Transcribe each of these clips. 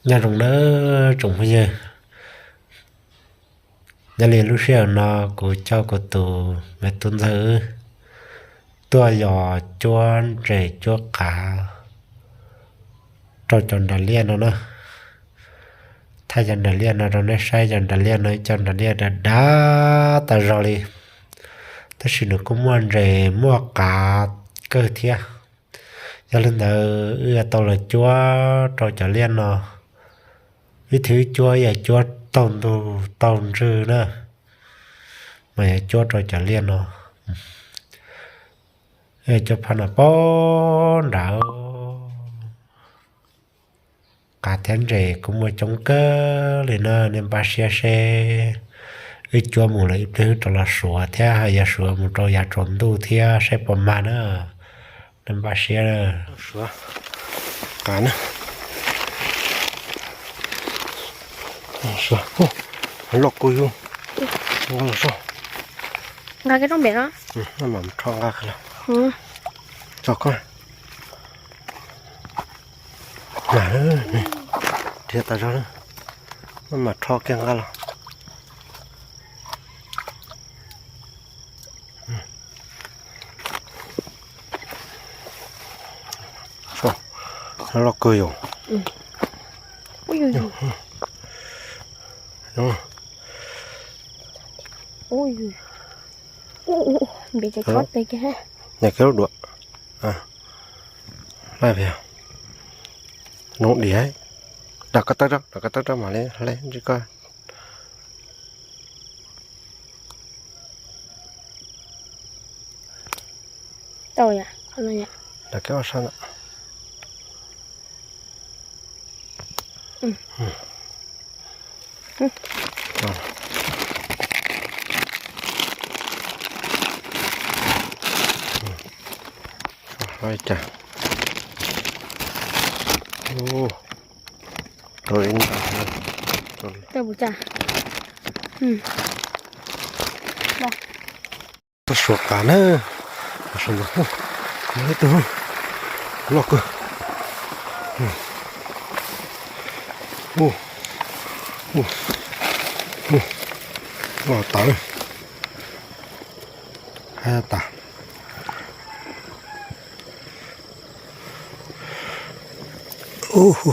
Nyob zoo nawb tsoom phooj ywg, nyob li lub sij hawm no kuv coj kuv tus me tub ntxawg wb tuaj yos cuab ntses cuab qav rau cov nras liaj no na. Thaij cov nras liaj no rau nej saib, cov nras liaj no ib co nras liaj dav dav tas zog li, tab sis nws kuj muaj ntses muaj qav kawg thiab. Yog li ntawd wb yuav tau los cuab rau cov liaj no. Ib thaum wb cuab yog cuab taug ntug taug ntswg na, mas yog cuab rau cov liaj no, yog cuab phab no pab nrad. Qav thiab ntses kuj muaj coob kawg li na, nej npaj siab seb wb cuab mus lawm ib pliag wb rov los suav thiab, yog suav mus rau yav tsaus ntuj thiab saib puas mag na. Nej npaj siab. Suav qav na. Suav loj kawg yus. Nqa los so. Nqa cái roob pem no. Mam rho nqa los. Tso koj. Nrhiav tas zog, mam rho kiag nqa los. Loj kawg yus. Ui, ui, ui. Ui, ui. Ui, ui, ui. Nws tseem khob tes kiag. Nws kiag lub duav. Laij pem. Noo dim. Dam ko taw rau, dam ko taw rau mam li hle ntsib koj. Tau yom, qhov no yom. Dam kiag ob sab ntawd. Ua cas. Tau ib ntag. Tau puas cas? Tuaj suav qav na. Suav ntawd, ib tug loj kawg. Loj tas. Hais tas. Hu hu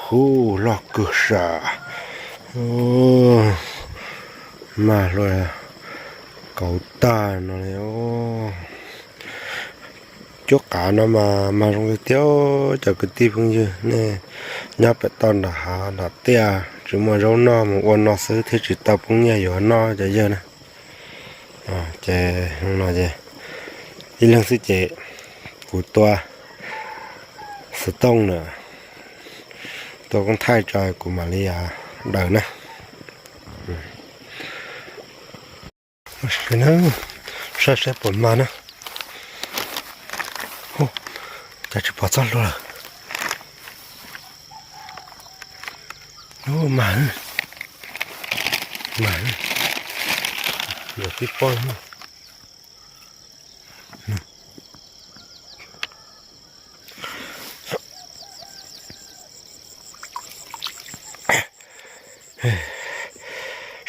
hu, loj kawg sas. Mag luaj kauv tag no li. Cuab qav no mas mag zoo li tiag, cov kwv tij phooj ywg nej nyob pem toj nram hav nram tiaj tsis muaj zaub noj mus ua no xwb thiaj tsis tau poob nyiaj yuav noj cov yawg na. Ces no ces ib leeg xwb ces kuv tua xov tooj na, tua koob thaij tso kuv mam li daws na. Saib saib puas mag na. Cas tsis pom txoj hlua lawm. Mag, mag, yuav pib pob.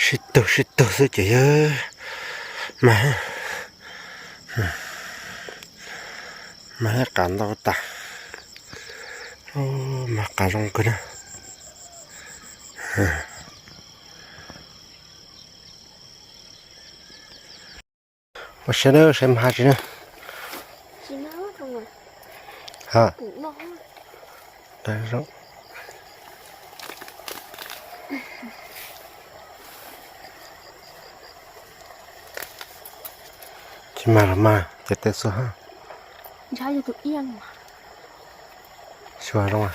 Sib tug sib tug xwb ces yog mag, mag qav ntau tas, mag qav zoo kawg na. Ua siab na, saib mag tsis na. Ha. Tsis mag los mas ces tej xua ha. Xyuas zoo.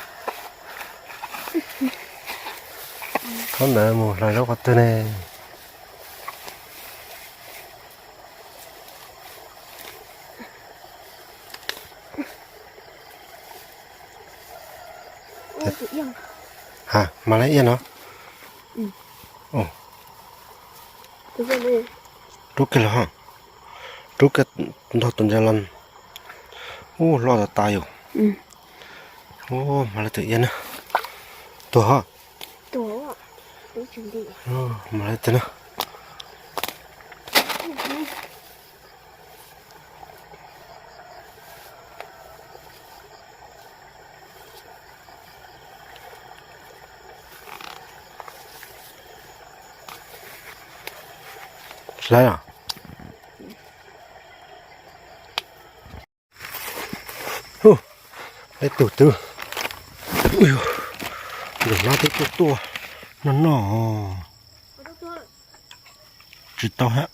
Thaum ntawd mus hlais zaub qhov twg ne? Ha, mag lawm ib no. Rub kiag los ha. Rub kiag nrog tus ntses los. Ub, loj tas tas yus. Mas lawv tus iab na. Tuag hos. Mas lawv tus na. Lawv os. Lawv tus twg. Ntawm no twb tuaj tuaj noj noj. Tsis tau hab.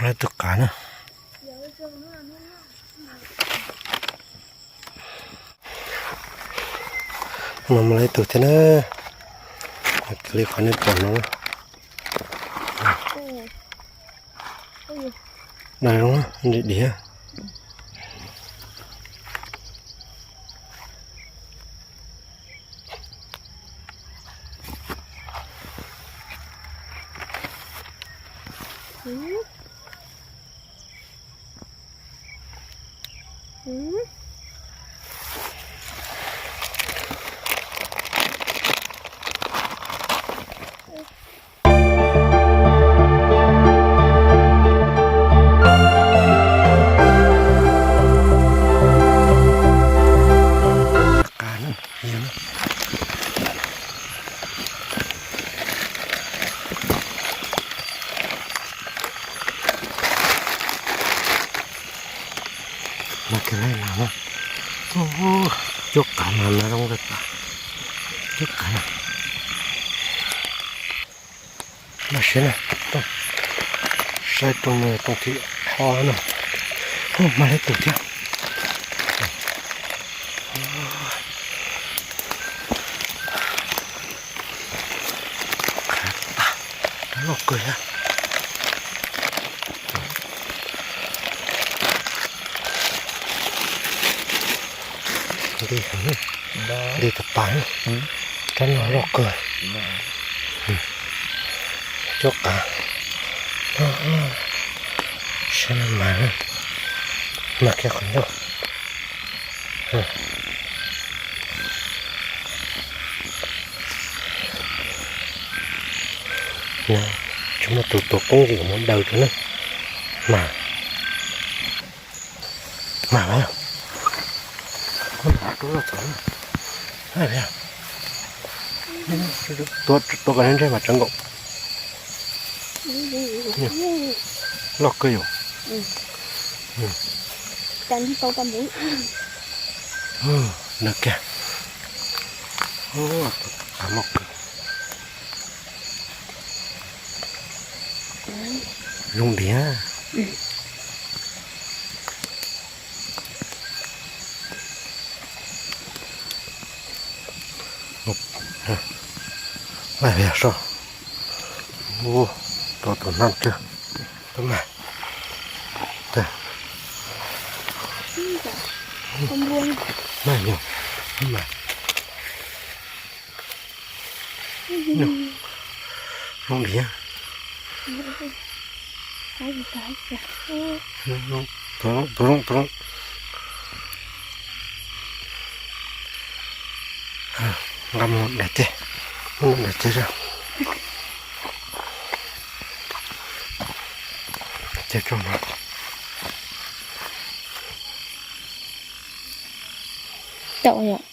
Lawv tus qav na. No mas lawv tus thiab na. Li qhov nej pom no. Dag zoo, dim dim. Mas kawg li mas, cuab qav mas no zoo li tas, cuab qav no. Noj siab na, saib rooj no rooj thib ob no. Mas lawv tus thiab. Loj kawg thiab. Nti heev, nti tas tas, rab no loj kawg. Cuab qav, saib mas, mas kiag qhov ncauj. Tsis muaj tus tuav koob yus mus daws rau na. Mas, mas, tuav kom ntseg mas tsawv nkaus. Loj kawg yus. Lawm kiag. Loj kawg. Zoo diam. Ua, tau tus nab tsawg. Tau mas. Mas nyuag, mas. Zoo diam. Tus zoo, tus zoo. Nqa mus daim teg, mus daim teg rau. Ces tso no. Tau yom.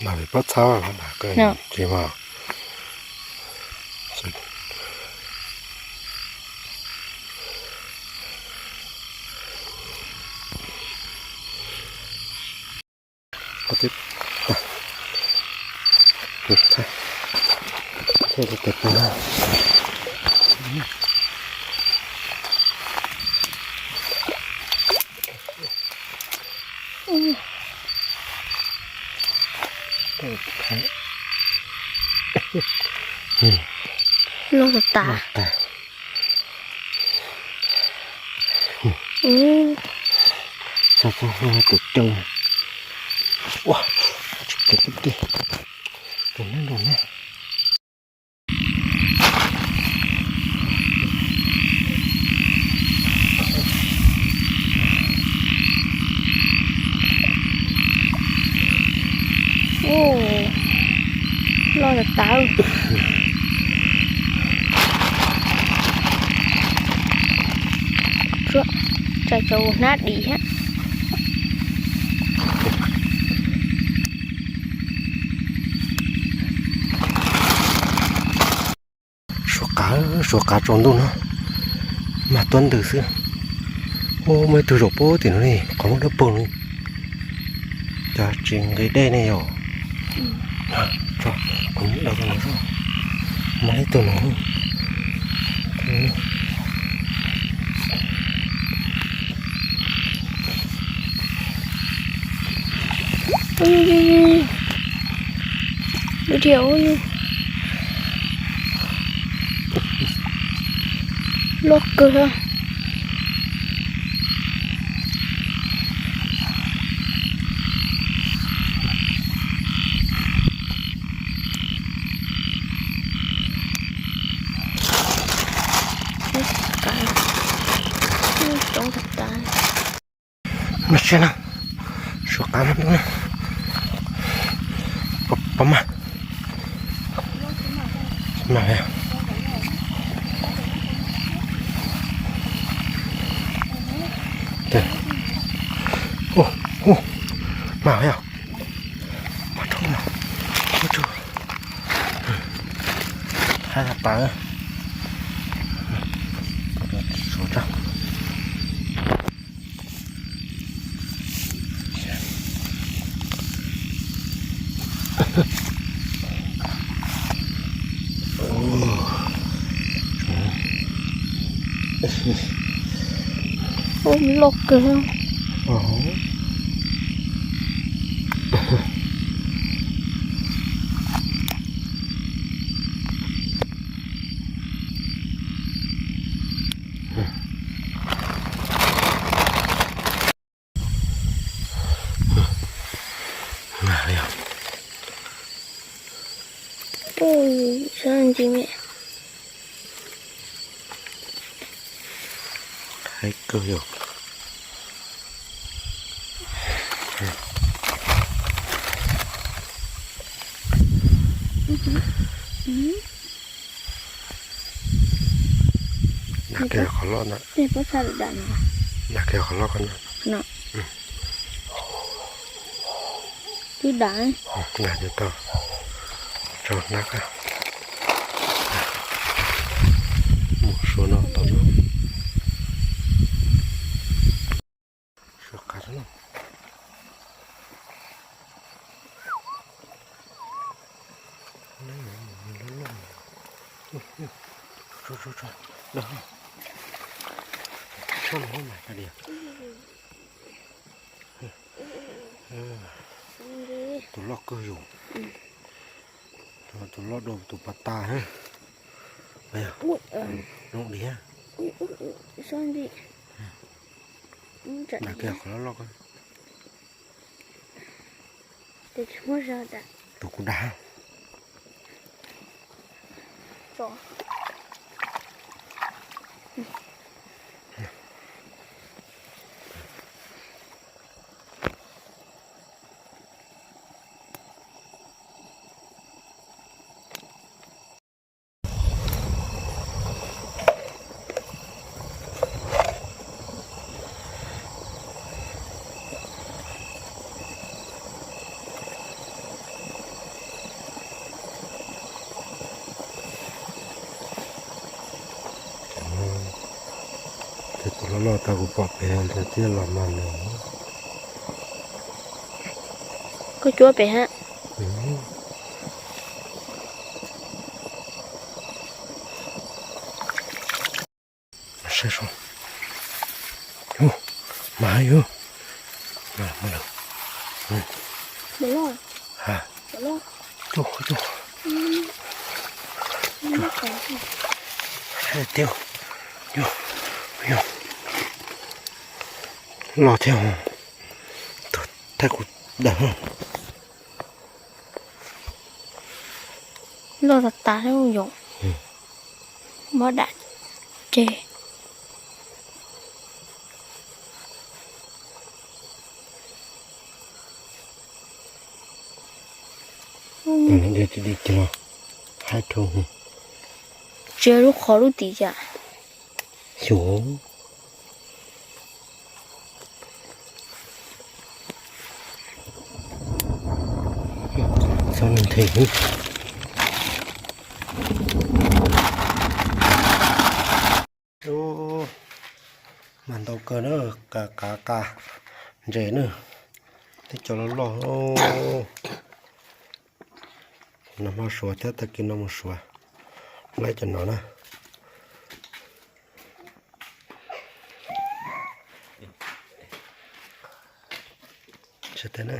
Mas vim pob txha los dag kawg tsis mas. Loj tas tas. Xav xav tus coob. Ua, tsis kev tib tib. Tus neb tus neb. Loj tas tas. Tsam cov hnab dim thiab. Suav qav, suav qav tsaus ntuj no mas tuab ntws xwb. Ub, muaj ib tug zaum puag tim no li, qhov muaj dawb paug no. Cov tsis nqis dej ne yom. Tso, kuv muab daws rau no, mas ib tug no. Ua li, loj kawg. Toob tas tas. Mas tsis na, suav qav no, pom mas. Ub, ub, mas yog, mas rau, ub, hais tas tas, suav tso. Ub, loj kawg. Ub, sab ntsis me. Haib kawg yom. Dag kiag qhov loj na. Dag kiag qhov loj ko na. Twb dag. Dag cov tau. Tso hnab koj. Mus suav no tau. Suav qav no. Tso, tso, tso. Dag. Tso los mas tas diam. Tus loj kawg yom. Tus loj dua tus pas tas. Zoo diam. Dag kiag qhov loj loj ko. Tus kuv dag. Tus loj loj tau kuv pom pem ntawd thiaj los mas nws. Koj cuab pem hab. Saib seb. Yus, mas yus. Mas lawm. Cug, cug. Hais tias, yus, yus. Loj thiab. Thaij kuv daws. Loj tas tas li yom. Muab dam tseg. Dim dim dim. Thaij rau. Tsis lub qhov lub tim cas. Xyov. Txhob nthe. Mas ntau kawg na, qav qav ntses na, tib co loj loj. Nag hmo suav thiab tag kis no mus suav, laib cov no na. Tsis tag na.